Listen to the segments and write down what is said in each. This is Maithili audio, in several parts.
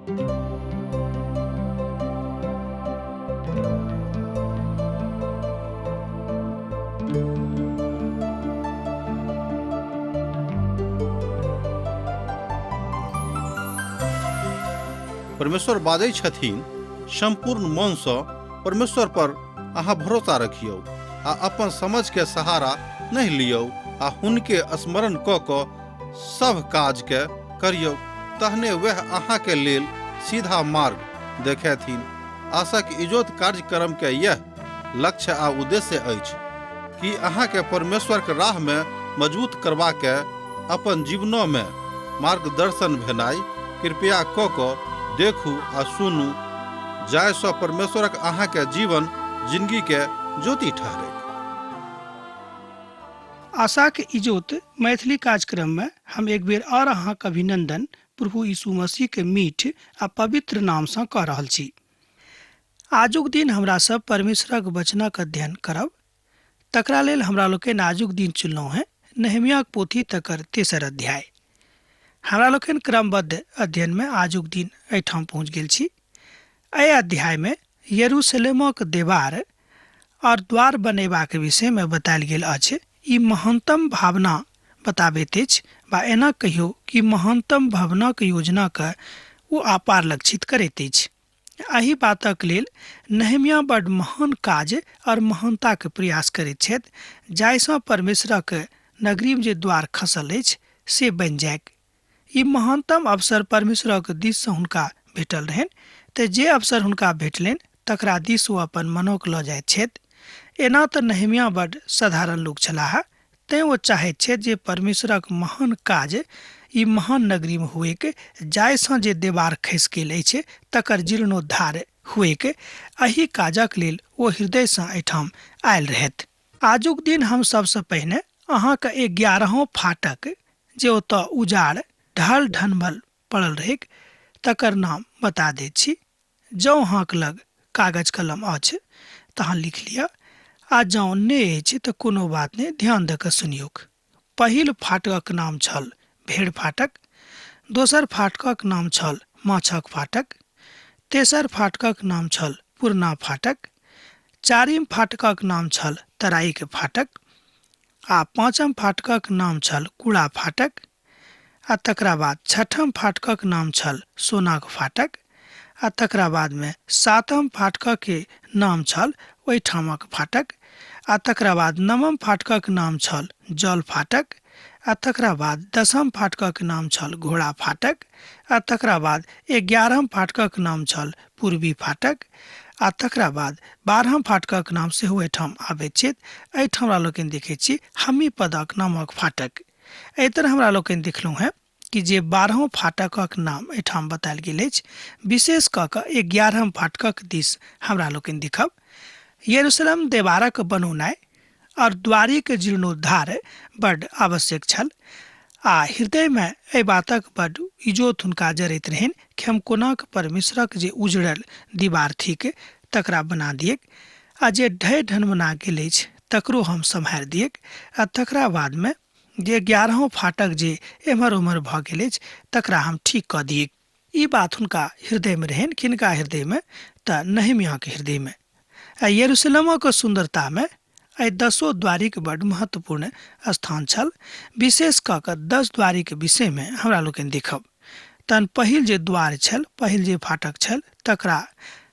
परमेश्वर बाजै छथिन, सम्पूर्ण मनसँ परमेश्वर पर अहाँ भरोसा रखियौ आ अपन समझके सहारा नहि लियौ आ हुनके स्मरण कऽ कऽ सभ काजके करियौ, तहने वएह अहाँके लेल सीधा मार्ग देखेथिन। आशाक इजोत कार्यक्रमके यैह लक्ष्य आ उद्देश्य अछि कि अहाँके परमेश्वरके राहमे मजबूत करबाके अपन जीवनोमे मार्गदर्शन भेनाइ। कृपया कऽ कऽ देखू आ सुनू जाहिसँ परमेश्वरक अहाँके जीवन जिनगीके ज्योति ठहरैक। आशाक इजोत मैथिली कार्यक्रम में हम एक बेर और अहाँक अभिनंदन प्रभु यीशु मसीह के मीठ आ पवित्र नाम सँ कऽ रहल छी। आजुक दिन हमरा सब परमेश्वरक वचनक अध्ययन करब, तकरा लेल हमरा लोकनि आजुक दिन चुनलहुँ हेँ नहेमियाक पोथी तकर तेसर अध्याय। हमरा लोकनि क्रमबद्ध अध्ययन में आजुक दिन एहिठाम पहुँच गेल छी। एहि अध्याय में यरूशलेमक देवार और द्वार बनेबाक विषय में बतायल गेल अछि। ई महानतम भावना बताबैत अछि वा एना कहियौ कि महानतम भवनक योजनाके ओ आपार लक्षित करैत अछि। एहि बातक लेल नहेमिया बड महान काज और महानताके प्रयास करैत छथि, जाहिसँ परमेश्वरक नगरीमे जे द्वार खसल अछि से बनि जाइक। ई महानतम अवसर परमेश्वरक दिससँ हुनका भेटल रहनि, तेँ जे अवसर हुनका भेटलनि तकरा दिस ओ अपन मनोक लऽ जाइत छथि। एना तऽ नहेमिया बड साधारण लोक छलाह, तेँ ओ चाहैत छथि जे परमेश्वरक महान काज ई महान नगरीमे हुएक, जाहिसँ जे देवार खसि गेल अछि तकर जीर्णोद्धार हुएक। एहि काजक लेल ओ हृदयसँ एहिठाम आयल रहथि। आजुक दिन हम सबसँ पहिने अहाँके 11 फाटक जे ओतऽ उजाड़ ढल ढनमल पड़ल रहैक तकर नाम बता दैत छी। जँ अहाँक लग कागज कलम अछि तऽ अहाँ लिख लिअ आ जँ नहि अछि तऽ कोनो बात नहि, ध्यान दऽ कऽ सुनियौक। पहिल फाटकक नाम छल भेड़ फाटक, दोसर फाटकक नाम छल माछक फाटक, तेसर फाटकक नाम छल पुरना फाटक, चारिम फाटकक नाम छल तराईके फाटक आ पाँचम फाटकक नाम छल कूड़ा फाटक आ तकरा बाद छठम फाटकक नाम छल सोनाक फाटक आ तकरा बादमे सातम फाटकके नाम छल ओहिठामक फाटक आ तकरा बाद नवम फाटकक नाम छल जल फाटक आ तकरा बाद दसम फाटकक नाम छल घोड़ा फाटक आ तकरा बाद 11म फाटकक नाम छल पूर्वी फाटक आ तकरा बाद 12म फाटकक नाम सेहो एहिठाम आबैत छथि। एहिठाम हमरा लोकनि देखैत छी हमी पदक नामक फाटक। एहि तरह हमरा लोकनि देखलहुँ हेँ कि जे 12 फाटकक नाम एहिठाम बतायल गेल अछि, विशेष कऽ कऽ 11म फाटकक दिस हमरा लोकनि देखब। यरूशलेम देवारक बनौनाइ और द्वारीक जीर्णोद्धार बड्ड आवश्यक छल आ हृदयमे एहि बातक बड्ड इजोत हुनका जरैत रहनि कि हम कोनाक परमेश्वरक जे उजड़ल दीवार थिक तकरा बना दिऐक आ जे ढहि ढनमना गेल अछि तकरो हम सम्हारि दिऐक आ तकरा बादमे जे 11 फाटक जे एम्हर ओम्हर भऽ गेल अछि तकरा हम ठीक कऽ दिऐक। ई बात हुनका हृदयमे रहनि। किनका हृदयमे? तऽ नहेमियाके हृदयमे। आ यरूशलेमक सुन्दरतामे एहि दसो द्वारीक बड्ड महत्वपूर्ण स्थान छल। विशेष कऽ कऽ 10 द्वारीक विषयमे हमरा लोकनि देखब। तहन पहिल जे द्वार छल, पहिल जे फाटक छल, तकरा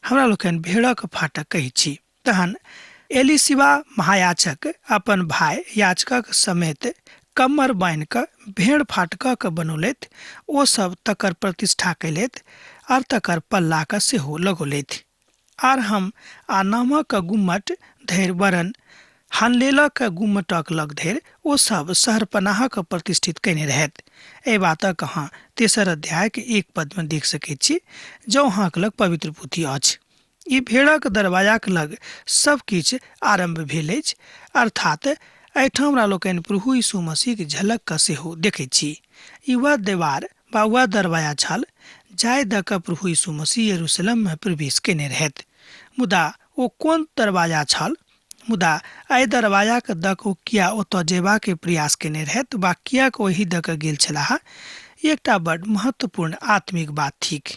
हमरा लोकनि भेड़क फाटक कहैत छी। तहन एलीशिबा महायाजक अपन भाय याजकक समेत कम्मर बान्हि कऽ भेड़ फाटकक बनौलथि। ओ सब तकर प्रतिष्ठा कयलथि आर तकर पल्लाक सेहो लगौलथि। आर हम आ नामक गुम्मट धरि वरन् हनलेलक गुम्मटक लग धरि ओ सब शहरपनाहक प्रतिष्ठित कयने रहथि। एहि बातक अहाँ तेसर अध्यायक 1 पदमे देख सकैत छी, जँ अहाँक लग पवित्र पोथी अछि। ई भेड़क दरवाजाक लग सब किछु आरम्भ भेल अछि, अर्थात एहिठाम हमरा लोकनि प्रभु यीशु मसीहक झलकके सेहो देखैत छी। ई वएह देवार वा वएह दरवाजा छल जाहि दऽ कऽ प्रभु यीशु मसीह यरूशलेममे प्रवेश कयने रहथि। मुदा ओ कोन दरवाजा छल? मुदा एहि दरवाजाके दऽ कऽ ओ किया ओतऽ जयबाक प्रयास कयने रहथि वा किएक ओहि दऽ कऽ गेल छलाह, ई एकटा बड्ड महत्वपूर्ण आत्मिक बात थिक।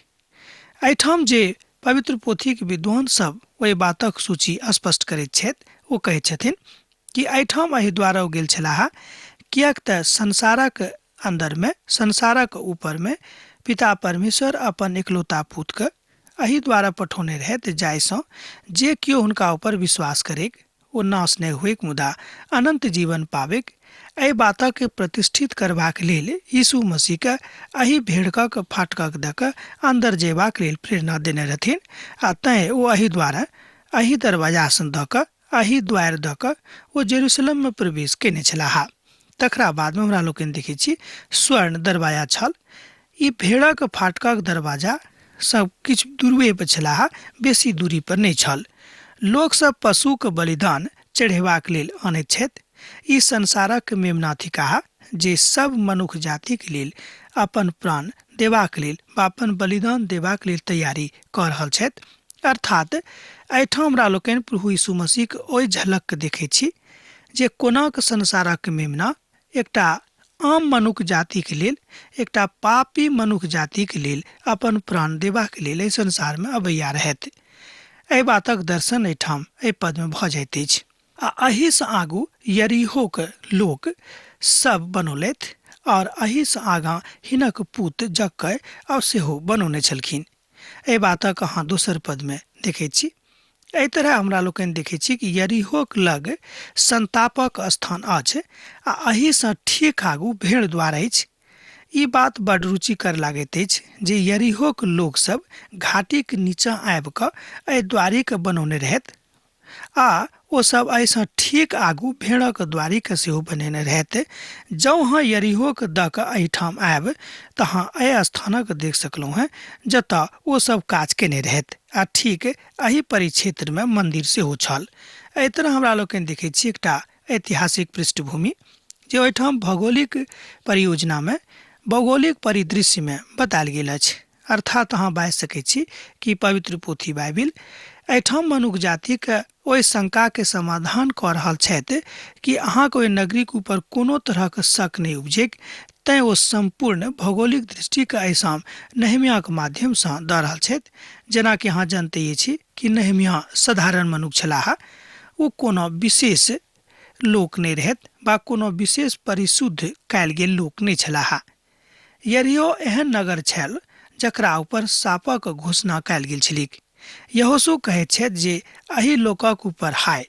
एहिठाम जे पवित्र पोथीक विद्वान सब ओहि बातक सूची स्पष्ट करैत छथि, ओ कहैत छथिन कि एहिठाम एहि द्वारा ओ गेल छलाह किएक तऽ संसारक अन्दरमे, संसारक ऊपरमे पिता परमेश्वर अपन इकलौता पुतके एहि द्वारा पठौने रहथि जाहिसँ जे केओ हुनका ऊपर विश्वास करेक ओ नाश नहि होइक मुदा अनन्त जीवन पाबेक। एहि बातके प्रतिष्ठित करबाक लेल यीशु मसीहके एहि भेड़कक फाटकक दऽ कऽ अन्दर जेबाक लेल प्रेरणा देने रहथिन आ तैँ ओ एहि द्वारा एहि दरवाजासँ दऽ कऽ एहि द्वारि दऽ कऽ ओ जेरूसलममे प्रवेश कयने छलाह। तकरा बादमे हमरा लोकनि देखै छी स्वर्ण दरवाजा छल। ई भेड़क फाटकक दरवाजा सब किछु दूरवे पर छलाह, बेसी दूरी पर नहि छल। लोकसभ पशुक बलिदान चढ़ेबाक लेल अनैत छथि। ई संसारक मेमना थिकाह जे सब मनुख जातिक लेल अपन प्राण देबाक लेल वा अपन बलिदान देबाक लेल तैयारी कऽ रहल छथि। अर्थात एहिठाम हमरा लोकनि प्रभु यीशु मसीहक ओहि झलकके देखै छी जे कोनाक संसारक मेमना एकटा आम मनुख जातिक लेल, एकटा पापी मनुख जातिक लेल अपन प्राण देबाक लेल एहि संसारमे अबैया रहथि। एहि बातक दर्शन एहिठाम एहि पदमे भऽ जाइत अछि। आ एहिसँ आगू यरीहोक लोक सब बनौलथि और एहिसँ आगाँ हिनक पूत जक्कै और सेहो बनौने छलखिन। एहि बातक अहाँ दोसर पदमे देखैत छी। एहि तरह हमरा लोकनि देखैत छी कि यरीहोक लग संतापक स्थान अछि आ एहिसँ ठीक आगू भेड़ द्वार अछि। ई बात बड रुचिकर लागैत अछि जे यरीहोक लोकसभ घाटीक नीचाँ आबि कऽ एहि द्वारीके बनौने रहथि आ ओ सब एहिसँ ठीक आगू भेड़क द्वारीके सेहो बनेने रहथि। जँ अहाँ यरीहोक दऽ कऽ एहिठाम आयब तऽ अहाँ एहि स्थानक देख सकलहुँ हेँ जतऽ ओ सब काज केने रहथि आ ठीक एहि परिक्षेत्रमे मन्दिर सेहो छल। एहि तरह हमरा लोकनि देखैत छी एकटा ऐतिहासिक पृष्ठभूमि जे ओहिठाम भौगोलिक परियोजनामे भौगोलिक परिदृश्यमे बतायल गेल अछि। अर्थात अहाँ बाजि सकैत छी कि पवित्र पोथी बाइबिल एहिठाम मनुख जातिक ओहि शंकाके समाधान कऽ रहल छथि कि अहाँके ओहि नगरीक ऊपर कोनो तरहक शक नहि उपजैक, तैँ ओ सम्पूर्ण भौगोलिक दृष्टिके एहिठाम नहेम्याक माध्यमसँ दऽ रहल छथि। जेनाकि अहाँ जनते छी कि नहेम्या साधारण मनुख छलाह, ओ कोनो विशेष लोक नहि रहथि वा कोनो विशेष परिशुद्ध कयल गेल लोक नहि छलाह। यरीहो एहन नगर छल जकरा ऊपर शापक घोषणा कयल गेल छलैक। यहोशू कहैत छथि जे एहि लोकक ऊपर हाय।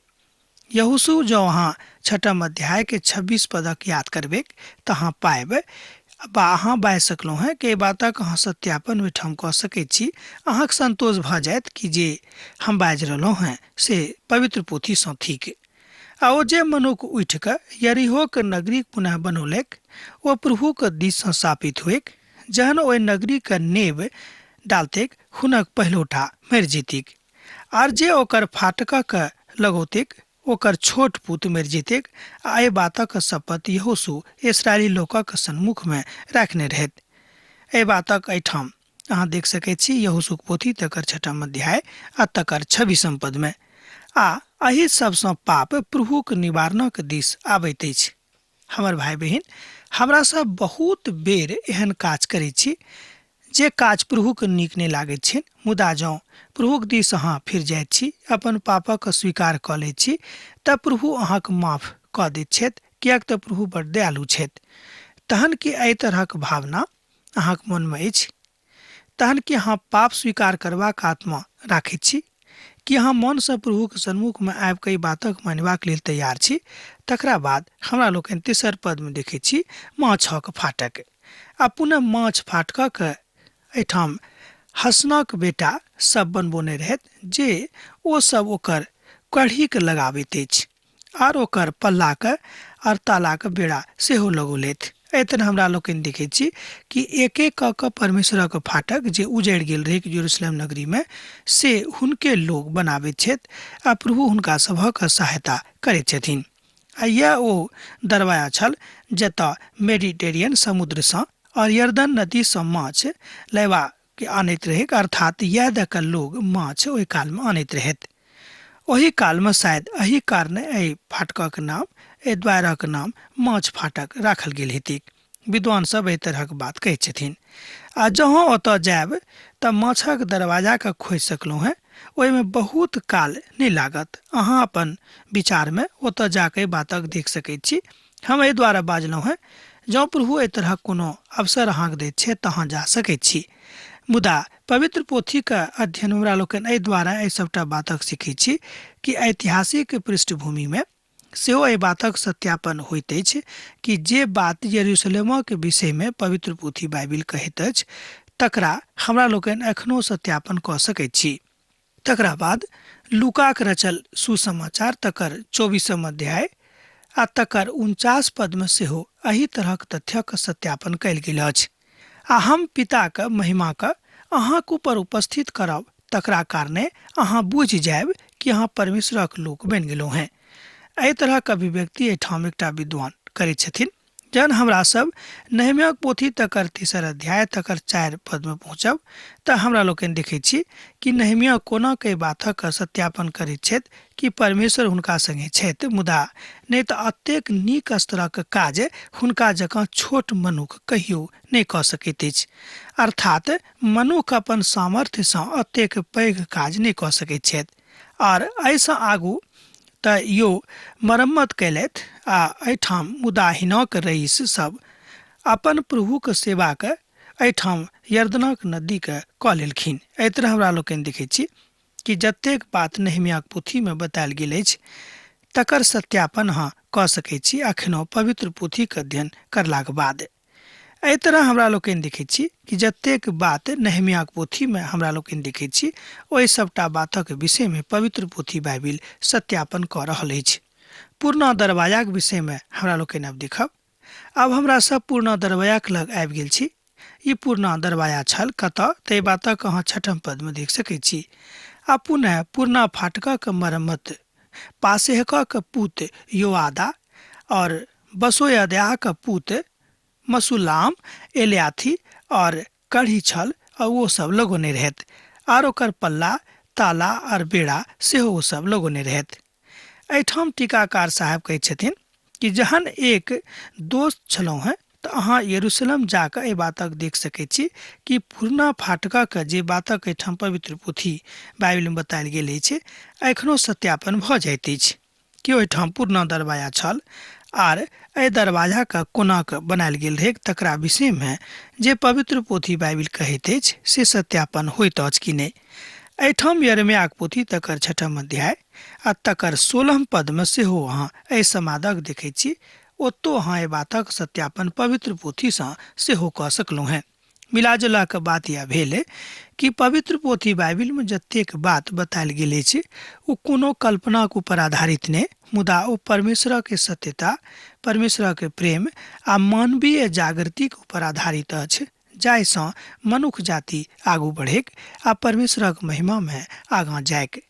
यहोशू जँ अहाँ छठम अध्याय के 26 पदक याद करबैक तऽ अहाँ पायब वा अहाँ बाजि सकलहुँ हेँ कि एहि बातक अहाँ सत्यापन ओहिठाम कऽ सकैत छी। अहाँक संतोष भऽ जायत कि जे हम बाजि रहलहुँ हेँ से पवित्र पोथीसँ थिक। आ ओ जे मनुख उठि कऽ यरीहोक नगरी पुनः बनौलक ओ प्रभुक दिससँ शापित होइक। जहन ओहि नगरीक नेब डालतैक हुनक पहिलौठा मरि जेतैक आर जे ओकर फाटकक लगौतैक ओकर छोट पुत मरि जेतैक। आ एहि बातक शपथ यहोशू इस्राएली लोकक सन्मुखमे राखने रहथि। एहि बातक एहिठाम अहाँ देख सकैत छी यहोशूक पोथी तकर छठम अध्याय आ तकर 26 पदमे। आ एहि सबसँ पाप प्रभुक निवारणक दिस आबैत अछि। हमर भाइ बहिन, हमरा सब बहुत बेर एहन काज करैत छी जे काज प्रभुक नीक नहि लागैत छनि, मुदा जँ प्रभुक दिस अहाँ फिर जाइत छी, अपन पापक स्वीकार कऽ लैत छी, तऽ प्रभु अहाँक माफ कऽ दैत छथि, किएक तऽ प्रभु बड़ दयालु छथि। तहन की एहि तरहक भावना अहाँक मनमे अछि? तहन की अहाँ पाप स्वीकार करबाक आत्मा राखैत छी? की अहाँ मनसँ प्रभुक सन्मुखमे आबि कऽ ई बातक मानबाक लेल तैयार छी? तकरा बाद हमरा लोकनि तेसर पदमे देखैत छी माछक फाटक। आ पुनः माछ फाटकक एहिठाम हसनाक बेटा सब बनबौने रहथि जे ओ सब ओकर कढ़ीक लगाबैत अछि आर ओकर पल्लाक आर तालाक बेड़ा सेहो लगौलथि। एहि तरह हमरा लोकनि देखैत छी कि एक एक कऽ कऽ परमेश्वरक फाटक जे उजड़ि गेल रहै यरूशलेम नगरीमे से हुनके लोक बनाबैत छथि आ प्रभु हुनका सभक सहायता करैत छथिन। आ यैह ओ दरवाजा छल जतऽ मेडिटेरियन समुद्रसँ और यरदन नदीसँ माछ लयबा के आनैत रहैक, अर्थात यैह दऽ कऽ लोग माछ ओहि कालमे आनैत रहथि। ओहि कालमे शायद एहि कारणे एहि फाटकक नाम, एहि द्वारक नाम माछ फाटक राखल गेल हेतैक। विद्वान सब एहि तरहक बात कहै छथिन। आ जँ ओतऽ जायब तऽ माछक दरवाजाके खोजि सकलहुँ हेँ, ओहिमे बहुत काल नहि लागत। अहाँ अपन विचारमे ओतऽ जाकऽ बातक देख सकैत छी। हम एहि दुआरे बाजलहुँ हेँ, जँ प्रभु एहि तरहक कोनो अवसर अहाँके दैत छै तऽ अहाँ जा सकैत छी। मुदा पवित्र पोथीके अध्ययन हमरा लोकनि एहि दुआरे एहि सभटा बातक सीखै छी कि ऐतिहासिक पृष्ठभूमिमे सेहो एहि बातक सत्यापन होइत अछि कि जे बात यरूशलेमक विषयमे पवित्र पोथी बाइबिल कहैत अछि तकरा हमरा लोकनि एखनो सत्यापन कऽ सकैत छी। तकरा बाद लूकाक रचल सुसमाचार तकर 24 अध्याय आ तकर 49 पदमे सेहो एहि तरहक तथ्यक सत्यापन कयल गेल अछि। आ हम पिताक महिमाक अहाँक ऊपर उपस्थित करब, तकरा कारणे अहाँ बुझि जायब कि अहाँ परमेश्वरक लोक बनि गेलहुँ हेँ। एहि तरहक अभिव्यक्ति एहिठाम एकटा विद्वान करैत छथिन। जहन हमरा सब नहेम्याक पोथी तकर 3 अध्याय तकर 4 पदमे पहुँचब तऽ हमरा लोकनि देखै छी कि नहेम्या कोना के बातक सत्यापन करैत छथि कि परमेश्वर हुनका संगे छथि, मुदा नहि तऽ अतेक नीक स्तरक काज हुनका जकाँ छोट मनुख कहियो नहि कऽ सकैत अछि। अर्थात मनुख अपन सामर्थ्यसँ अतेक पैघ काज नहि कऽ सकैत छथि। आर एहिसँ आगू तऽ यो मरम्मत कयलथि आ एहिठाम मुदा हिनक रईस सब अपन प्रभुक सेवाक एहिठाम यर्दनक नदीके कऽ लेलखिन। एहि तरह हमरा लोकनि देखै छी कि जतेक बात नहेम्याक पोथीमे बतायल गेल अछि तकर सत्यापन अहाँ कऽ सकै छी अखनो पवित्र पोथीके अध्ययन करलाक बाद। एहि तरह हमरा लोकनि देखै छी कि जतेक बात नहेम्याक पोथीमे हमरा लोकनि देखै छी ओहि सभटा बातक विषयमे पवित्र पोथी बाइबिल सत्यापन कऽ रहल अछि। पुरना दरवाजाक विषयमे हमरा लोकनि आब देखब। आब हमरा सब पुरना दरवाजाक लग आबि गेल छी। ई पुरना दरवाजा छल कतऽ, ताहि बातक अहाँ 6 पदमे देख सकै छी। आ पुनः पुरना फाटकक मरम्मत पासेहकक पूत योआदा और बसोयदयाक पूत मसुलाम एलियाथी और कढ़ी छल और ओ सब लगौने रहैत, आर ओकर पल्ला ताला और बेड़ा सेहो ओ सब लगौने रहैत। एहिठाम टीकाकार साहेब कहै छथिन कि जहन एक दोस्त छलहुँ हेँ तऽ अहाँ यरूशलेम जाकऽ एहि बातक देख सकै छी कि पुरना फाटकक जे बातक एहिठाम पवित्र पोथी बाइबिलमे बतायल गेल अछि एखनो सत्यापन भऽ जाइत अछि कि ओहिठाम पुरना दरवाजा छल आर एहि दरवाजाके कोना कऽ बनायल गेल रहै तकरा विषयमे जे पवित्र पोथी बाइबिल कहैत अछि से सत्यापन होइत अछि कि नहि। एहिठाम यिर्मयाक पोथी तकर 6 अध्याय आ तकर 16 पदमे सेहो अहाँ एहि समादक देखै छी। ओतौ अहाँ एहि बातक सत्यापन पवित्र पोथीसँ सेहो कऽ सकलहुँ हेँ। मिलाजुला के बात यह भेल कि पवित्र पोथी बाइबिलमे जतेक बात बतायल गेल अछि ओ कोनो कल्पनाक ऊपर आधारित नहि, मुदा ओ परमेश्वरक सत्यता, परमेश्वरक प्रेम आ मानवीय जागृतिक ऊपर आधारित अछि, जाहिसँ मनुख जाति आगू बढ़ैक आ परमेश्वरक महिमामे आगाँ जाइक।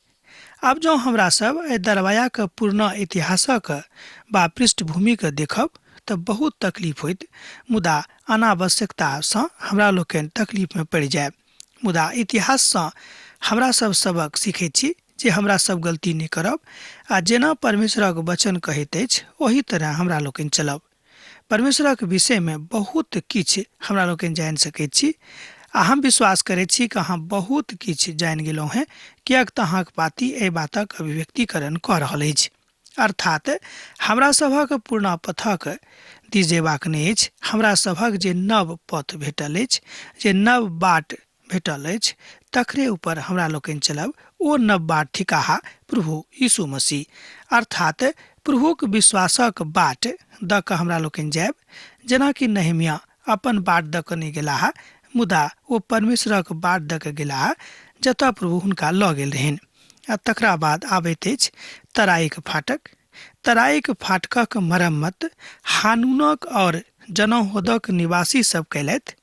आब जँ हमरा सब एहि दरवाजाक पुरना इतिहासक बा पृष्ठभूमिके देखब तऽ बहुत तकलीफ होइत, मुदा अनावश्यकतासँ हमरा लोकनि तकलीफमे पड़ि जायब। मुदा इतिहाससँ हमरा सब सबक सीखैत छी जे हमरा सब गलती नहि करब आ जेना परमेश्वरक वचन कहैत अछि ओही तरह हमरा लोकनि चलब। परमेश्वरक विषयमे बहुत किछु हमरा लोकनि जानि सकैत छी आ हम विश्वास करैत छी कि अहाँ बहुत किछु जानि गेलहुँ हेँ, किएक तऽ अहाँक पाती एहि बातक अभिव्यक्तिकरण कऽ रहल अछि। अर्थात हमरा सभक पुरना पथक दिस जेबाक नहि अछि, हमरा सभक जे नव पथ भेटल अछि, जे नव बाट भेटल अछि, तकरे ऊपर हमरा लोकनि चलब। ओ नव बाट थिकाह प्रभु यीशु मसीह। अर्थात प्रभुक विश्वासक बाट दऽ कऽ हमरा लोकनि जायब, जेनाकि नहेम्याह अपन बाट दऽ कऽ नहि गेलाह, मुदा ओ परमेश्वरक बाट दऽ कऽ गेलाह जतऽ प्रभु हुनका लऽ गेल रहनि। आ तकरा बाद आबैत अछि तराईक फाटक। तराईक फाटकक मरम्मत हानूनक और जनहोदक निवासी सब कयलथि।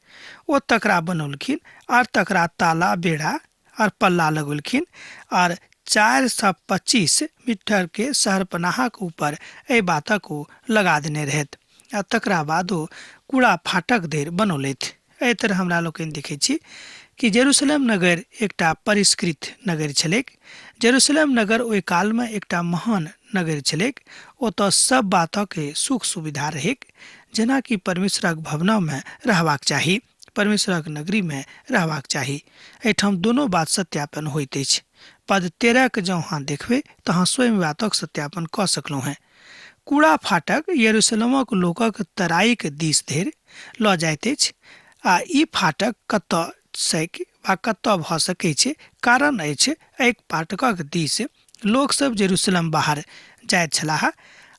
ओ तकरा बनौलखिन और तकरा ताला बेड़ा और पल्ला लगौलखिन और 425 मीटर के शहरपनाहक ऊपर एहि बातक ओ लगा देने रहथि। आ तकरा बाद ओ कूड़ा फाटक धरि बनौलथि। एहि तरह हमरा लोकनि देखै छी कि जेरूशलेम नगर एकटा परिष्कृत नगर छलैक। जेरूशलेम नगर ओहि कालमे एकटा महान नगर छलैक। ओतऽ सब बातक सुख सुविधा रहैक। जेनाकि परमेश्वरक भवनमे रहबाक चाही, परमेश्वरक नगरीमे रहबाक चाही। एहिठाम दोनो बात सत्यापन होइत अछि। पद 13 के जँ अहाँ देखबै तऽ अहाँ स्वयं बातक सत्यापन कऽ सकलहुँ हेँ। कूड़ा फाटक यरूशलेमक लोकक तराईक दिस धरि लऽ जाइत अछि आ ई फाटक कतऽ सक वा कतऽ भऽ सकै छै, कारण अछि एहि फाटकक दिस लोकसभ जेरूशलेम बाहर जाइत छलाह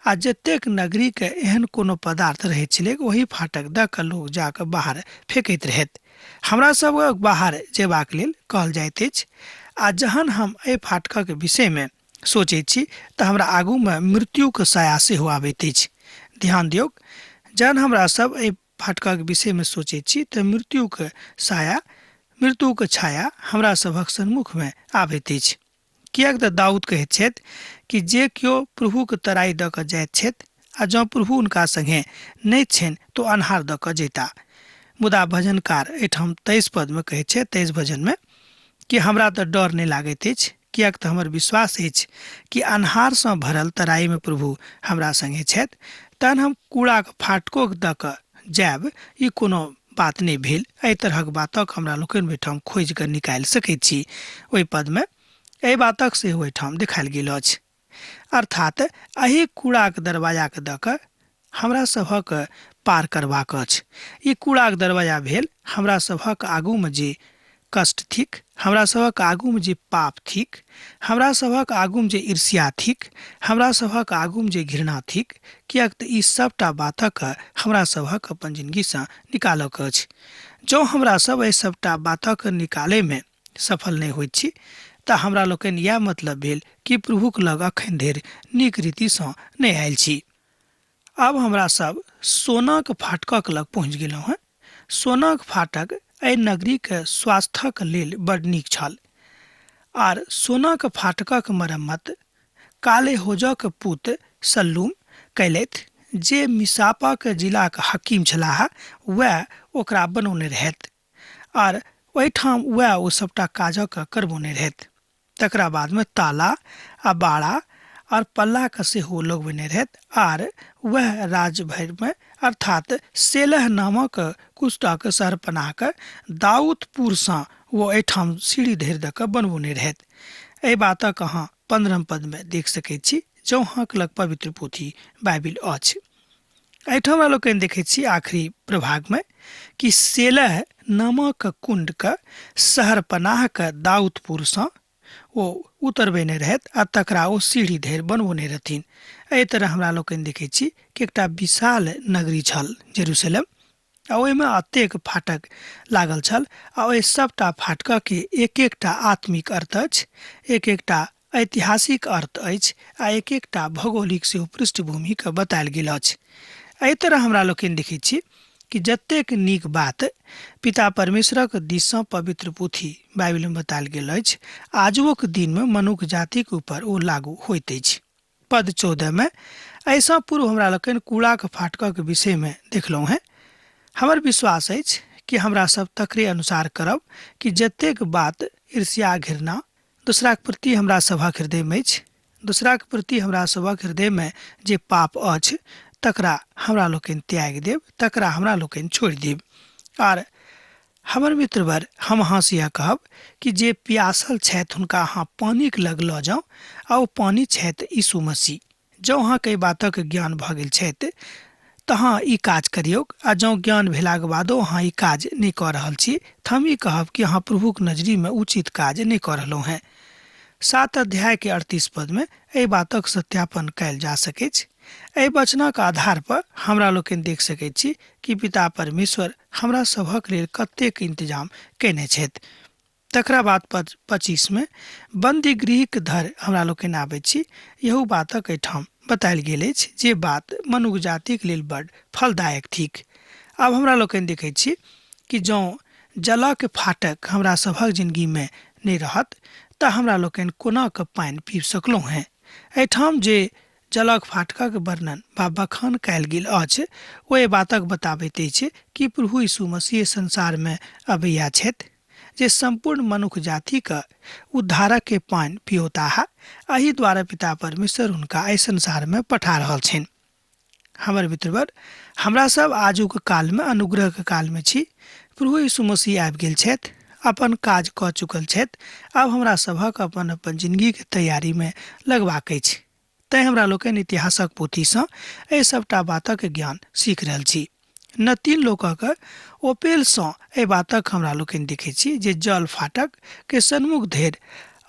आ जतेक नगरीके एहन कोनो पदार्थ रहैत छलै ओहि फाटक दऽ कऽ लोक जाकऽ बाहर फेकैत रहैत। हमरा सबक बाहर जेबाक लेल कहल जाइत अछि आ जहन हम एहि फाटकक विषयमे सोचै छी तऽ हमरा आगूमे मृत्युके साया सेहो आबैत अछि। ध्यान दियौक, जहन हमरा सब एहि फाटकक विषयमे सोचै छी तऽ मृत्युके साया, मृत्युके छाया हमरा सभक सन्मुखमे आबैत अछि। किएक तऽ दाऊद कहैत छथि कि जे केओ प्रभुके तराई दऽ कऽ जाइत छथि आ जँ प्रभु हुनका सङ्गे नहि छनि तऽ ओ अन्हार दऽ कऽ जैता। मुदा भजनकार एहिठाम 23 पदमे कहैत छथि, 23 भजनमे, कि हमरा तऽ डर नहि लागैत अछि, किएक तऽ हमर विश्वास अछि कि अन्हारसँ भरल तराईमे प्रभु हमरा सङ्गे छथि। तहन हम कूड़ाके फाटको दऽ कऽ जायब ई कोनो बात नहि भेल। एहि तरहक बातक हमरा लोकनि ओहिठाम खोजि कऽ निकालि सकैत छी। ओहि पदमे एहि बातक सेहो एहिठाम देखायल गेल अछि। अर्थात एहि कूड़ाक दरवाजाके दऽ कऽ हमरा सभक पार करबाक अछि। ई कूड़ाक दरवाजा भेल हमरा सभक आगूमे जे कष्ट थिक, हमरा सभक आगूमे जे पाप थिक, हमरा सभक आगूमे जे ईर्ष्या थिक, हमरा सभक आगूमे जे घृणा थिक, किएक तऽ ई सभटा बातक हमरा सभक अपन जिनगीसँ निकालक अछि। जँ हमरा सब एहि सभटा बातक निकालैमे सफल नहि होइत छी तऽ हमरा लोकनि इएह मतलब भेल कि प्रभुक लग अखन धरि नीक रीतिसँ नहि आयल छी। आब हमरा सब सोनाक फाटकक लग पहुँच गेलहुँ हेँ। सोनाक फाटक एहि नगरीके स्वास्थ्यक लेल बड नीक छल आर सोनाक फाटकक मरम्मत काले होजक पुत सल्लूम कयलथि, जे मिसापाक जिलाक हकीम छलाह, वएह ओकरा बनौने रहथि आर ओहिठाम वएह ओ सभटा काजक करबौने रहथि। तकरा बादमे ताला आ बाड़ा और पल्लाके सेहो लगबेने रहथि आर वएह राज्य भरिमे अर्थात सेलह नामक कुछटाक शहरपनाहके दाऊदपुरसँ ओ एहिठाम सीढ़ी धरि दऽ कऽ बनबौने रहथि। एहि बातक अहाँ 15 पदमे देख सकैत छी, जँ अहाँके लग पवित्र पोथी बाइबिल अछि। एहिठाम हमरा लोकनि देखै छी आखिरी प्रभागमे कि सेलह नामक कुण्डके शहरपनाहके दाऊदपुरसँ ओ उतरबेने रहथि आ तकरा ओ सीढ़ी धरि बनबौने रहथिन। एहि तरह हमरा लोकनि देखै छी कि एकटा विशाल नगरी छल जेरूशलेम आ ओहिमे अतेक फाटक लागल छल आ ओहि सभटा फाटकके एक एकटा आत्मिक अर्थ अछि, एक एकटा ऐतिहासिक अर्थ अछि आ एक एकटा भौगोलिक सेहो पृष्ठभूमिके बतायल गेल अछि। एहि तरह हमरा लोकनि देखै छी कि जतेक नीक बात पिता परमेश्वरक दिससँ पवित्र पोथी बाइबिलमे बतायल गेल अछि, आजुक दिनमे मनुख जातिक ऊपर ओ लागू होइत अछि। पद 14 मे एहिसँ पूर्व हमरा लोकनि कूड़ाक फाटकक विषयमे देखलहुँ हेँ। हमर विश्वास अछि कि हमरा सब तकरे अनुसार करब कि जतेक बात ईर्ष्या घृणा दोसराक प्रति हमरा सभक हृदयमे अछि, दोसराक प्रति हमरा सभक हृदयमे जे पाप अछि तकरा हमरा लोकनि त्यागि देब, तकरा हमरा लोकनि छोड़ि देब। आर हमर मित्रवर, हम अहाँसँ इएह कहब कि जे प्यासल छथि हुनका अहाँ पानिक लग लऽ जाउ आ ओ पानि छथि यीशु मसीह। जँ अहाँके एहि बातक ज्ञान भऽ गेल छथि तऽ अहाँ ई काज करियौक आ जँ ज्ञान भेलाक बादो अहाँ ई काज नहि कऽ रहल छी तऽ हम ई कहब कि अहाँ प्रभुक नजरिमे उचित काज नहि कऽ रहलहुँ हेँ। 7 अध्याय के 38 पदमे एहि बातक सत्यापन कयल जा सकैछ। एहि वचनक आधार पर हमरा लोकनि देख सकैत छी कि पिता परमेश्वर हमरा सभक लेल कतेक इंतजाम कयने छथि। तकरा बाद पद 25 मे बन्दीगृहक धरि हमरा लोकनि आबैत छी। इहो बातक एहिठाम बतायल गेल अछि जे बात मनुख जातिक लेल बड फलदायक थिक। आब हमरा लोकनि देखैत छी कि जँ जलक फाटक हमरा सभक जिंदगीमे नहि रहत तऽ हमरा लोकनि कोना कऽ पानि पीब सकलहुँ हेँ। एहिठाम जे जलक फाटकक वर्णन वा बखान कयल गेल अछि ओ एहि बातक बताबैत अछि कि प्रभु यीशु मसीह संसारमे अबैया छथि जे सम्पूर्ण मनुख जातिक उद्धारक के पानि पियोताह। एहि द्वारा पिता परमेश्वर हुनका एहि संसारमे पठा रहल छनि। हमर मित्रवर, हमरा सब आजुक कालमे अनुग्रहके कालमे छी। प्रभु यीशु मसीह आबि गेल छथि, अपन काज कऽ चुकल छथि। आब हमरा सभक अपन अपन जिंदगीके तैयारीमे लगबाक अछि। तैँ हमरा लोकनि इतिहासक पोथीसँ एहि सभटा बातक ज्ञान सीख रहल छी। न तीन लोकक ओपेलसँ एहि बातक हमरा लोकनि देखैत छी जे जल फाटक के सन्मुख धरि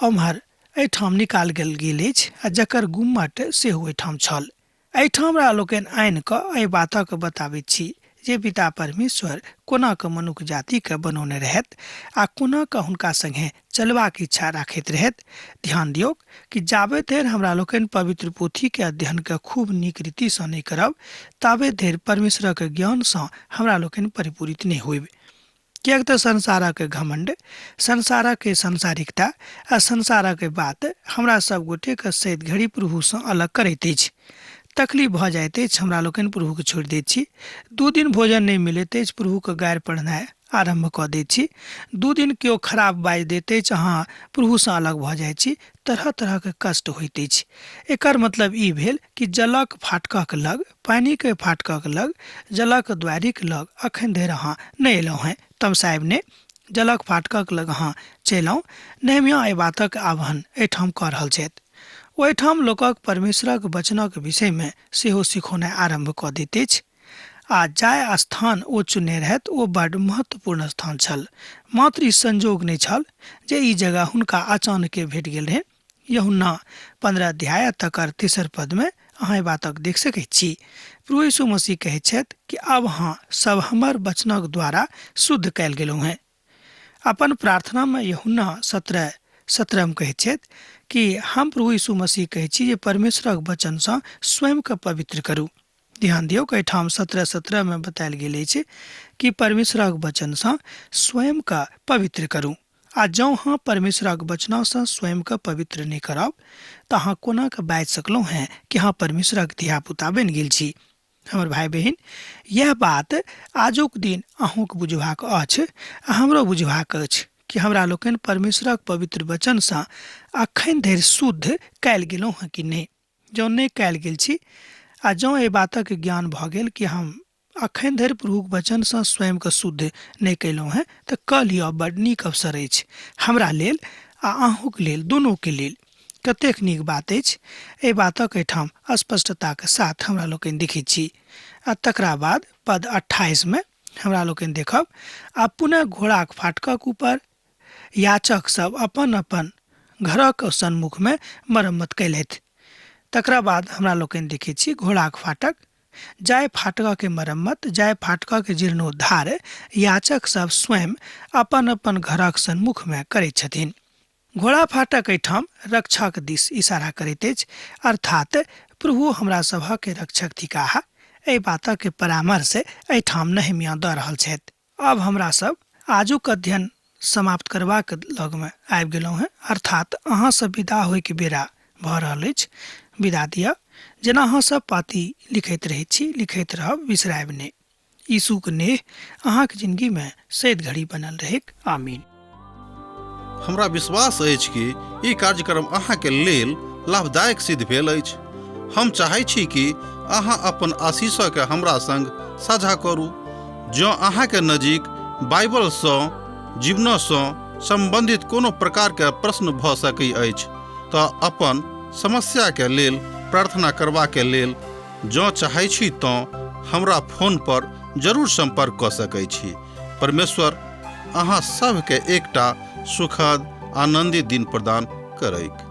ओम्हर एहिठाम निकाल गेल गेल अछि आ जकर गुम्मट सेहो एहिठाम छल। एहिठाम हमरा लोकनि आनि कऽ एहि बातक बताबैत छी जे पिता परमेश्वर कोना कऽ मनुख जातिके बनौने रहथि आ कोना कऽ हुनका सङ्गे चलबाक इच्छा राखैत रहथि। ध्यान दियौक कि जाबे धरि हमरा लोकनि पवित्र पोथीके अध्ययनके खूब नीक रीतिसँ नहि करब, ताबे धरि परमेश्वरक ज्ञानसँ हमरा लोकनि परिपूरित नहि होइब। किएक तऽ संसारक घमण्ड, संसारक सांसारिकता आ संसारक बात हमरा सब गोटेके सैत घड़ी प्रभुसँ अलग करैत अछि। तकलीफ भऽ जाइत अछि, हमरा लोकनि प्रभुके छोड़ि दैत छी। 2 दिन भोजन नहि मिलैत अछि, प्रभुके गारि पढ़नाइ आरम्भ कऽ दैत छी। 2 दिन केओ खराब बाजि दैत अछि, अहाँ प्रभुसँ अलग भऽ जाइत छी। तरह तरहके कष्ट होइत अछि। एकर मतलब ई भेल कि जलक फाटकक लग, पानिके फाटकक लग, जलक द्वारिक लग अखन धरि अहाँ नहि एलहुँ हेँ। तमसायब नहि, जलक फाटकक लग अहाँ चलि आउ। नहेम्याह एहि बातक आह्वान एहिठाम कऽ रहल छथि। ओहिठाम लोकक परमेश्वरक वचनक विषयमे सेहो सिखौनाइ आरम्भ कऽ दैत अछि। आ जाहि स्थान ओ चुनने रहथि ओ बड्ड महत्वपूर्ण स्थान छल। मात्र ई संजोग नहि छल जे ई जगह हुनका अचानके भेट गेल रहनि। यूहन्ना 15 अध्याय तकर तेसर पदमे अहाँ एहि बातक देख सकैत छी। प्रभु यीशु मसीह कहैत छथि कि आब अहाँ सब हमर वचनक द्वारा शुद्ध कयल गेलहुँ हेँ। अपन प्रार्थनामे यूहन्ना 17:17 मे कहैत छथि कि हम प्रभु यीशु मसीह कहैत छी जे परमेश्वरक वचनसँ स्वयंके पवित्र करू। ध्यान दियौ, एहिठाम 17:17 मे बतायल गेल अछि कि परमेश्वरक वचनसँ स्वयंके पवित्र करू। आ जँ अहाँ परमेश्वरक वचनसँ स्वयंके पवित्र नहि करब तऽ अहाँ कोना कऽ बाजि सकलहुँ हेँ कि अहाँ परमेश्वरक धियापुता बनि गेल छी। हमर भाइ बहिन, यैह बात आजुक दिन अहूँके बुझबाक अछि आ हमरो बुझबाक अछि कि हमरा लोकनि परमेश्वरक पवित्र वचनसँ अखन धरि शुद्ध कयल गेलहुँ हेँ कि नहि। जँ नहि कयल गेल छी आ जँ एहि बातक ज्ञान भऽ गेल कि हम अखन धरि प्रभुक वचनसँ स्वयंके शुद्ध नहि कयलहुँ हेँ तऽ कऽ लिअ, बड्ड नीक अवसर अछि हमरा लेल आ अहूँक लेल, दुनूके लेल। कतेक नीक बात अछि। एहि बातक एहिठाम स्पष्टताक साथ हमरा लोकनि देखैत छी। आ तकरा बाद पद 28 मे हमरा लोकनि देखब, आ पुनः घोड़ाक फाटकक ऊपर याचक सब अपन अपन घरक सन्मुखमे मरम्मत कयलथि। तकरा बाद हमरा लोकनि देखैत छी घोड़ाक फाटक, जाहि फाटकके मरम्मत, जाहि फाटकक जीर्णोद्धार याचक सब स्वयं अपन अपन घरक सन्मुखमे करैत छथिन। घोड़ा फाटक एहिठाम रक्षक दिस इशारा करैत अछि, अर्थात प्रभु हमरा सभक रक्षक थिकाह। एहि बातक परामर्श एहिठाम नहेम्याह दऽ रहल छथि। आब हमरा सब आजुक अध्ययन समाप्त करबाक लगमे आबि गेलहुँ हेँ, अर्थात अहाँसँ विदा होइके बेरा भऽ रहल अछि। विदा दिअ। जेना अहाँ सब पाती लिखैत रहैत छी, लिखैत रहब, बिसरायब नहि। यीशुक नेह अहाँक जिंदगीमे सैद घड़ी बनल रहैक। आमीन। हमरा विश्वास अछि कि ई कार्यक्रम अहाँके लेल लाभदायक सिद्ध भेल अछि। हम चाहै छी कि अहाँ अपन आशीषके हमरा संग साझा करू। जँ अहाँके नजीक बाइबलसँ जीवनसँ सम्बन्धित कोनो प्रकारके प्रश्न भऽ सकै अछि तऽ अपन समस्याके लेल प्रार्थना करबाके लेल जँ चाहै छी तँ हमरा फोन पर जरूर सम्पर्क कऽ सकै छी। परमेश्वर अहाँ सभके एकटा सुखद आनन्दित दिन प्रदान करैक।